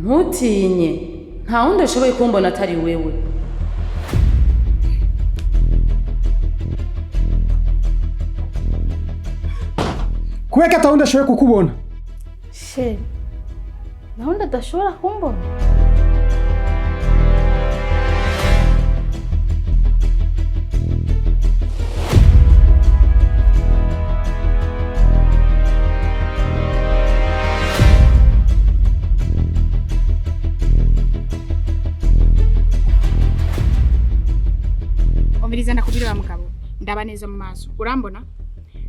Ntutinye, nta wundi ashoboye kumbona atari wewe. Kubera ko atawundi ashoboye kukubona. Chéri, naho adashobora kumbona. Umviriza, ndakubwira wa mugabo, ndaba neza mu maso, urambona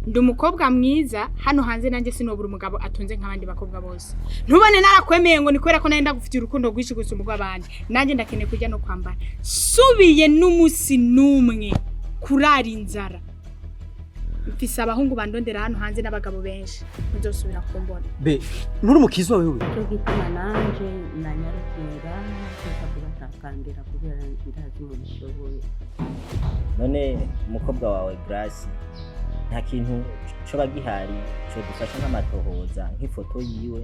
ndi umukobwa mwiza hano hanze. Nanjye sinobura umugabo atunze nk'abandi bakobwa bose. Ntubone narakwemeye ngo ni kubera ko nari ndagufitiye urukundo rwinshi gusumba urw'abandi. Nanjye ndakeneye kurya no kwambara. Subiye n'umunsi n'umwe kurara inzara, mfise abahungu bandondera hano hanze n'abagabo benshi, ntuzosubira kumbona. Be nturi umukizwa wewe? Cyo gituma nanje nanyarukiye ngaha kuza kubatakambira, kubera ndazi mubishoboye. None umukobwa wawe Grace, nta kintu coba gihari codufasha nk'amatohoza, nk'ifoto yiwe,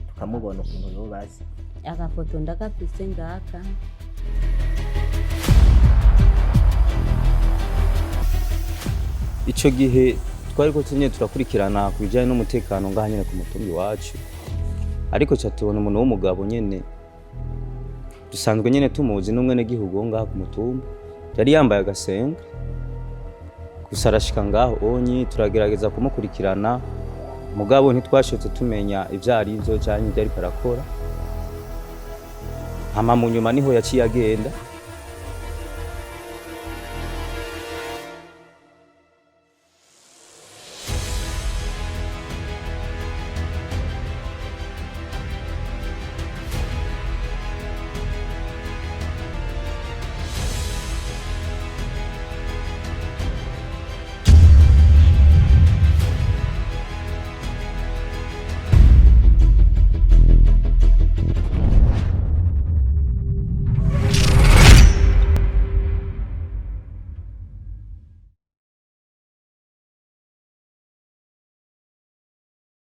tukamubona ukuntu yobaze? Agafoto ndagafise ngaka. Icyo gihe twari ko nyine turakurikirana ku bijyanye n'umutekano ngaha nyine ku mutumba iwacu, ariko ca tubona umuntu w'umugabo nyine dusanzwe nyine tumuzi, n'umwenegihugu wo ngaha ku mutumba, yari yambaye agasenga gusa. Arashika ngaho onyi, turagerageza kumukurikirana, mugabo ntitwashotse tumenya ibyo ari byo cyangwa ibyo ariko arakora. Hama mu nyuma niho yaciye agenda.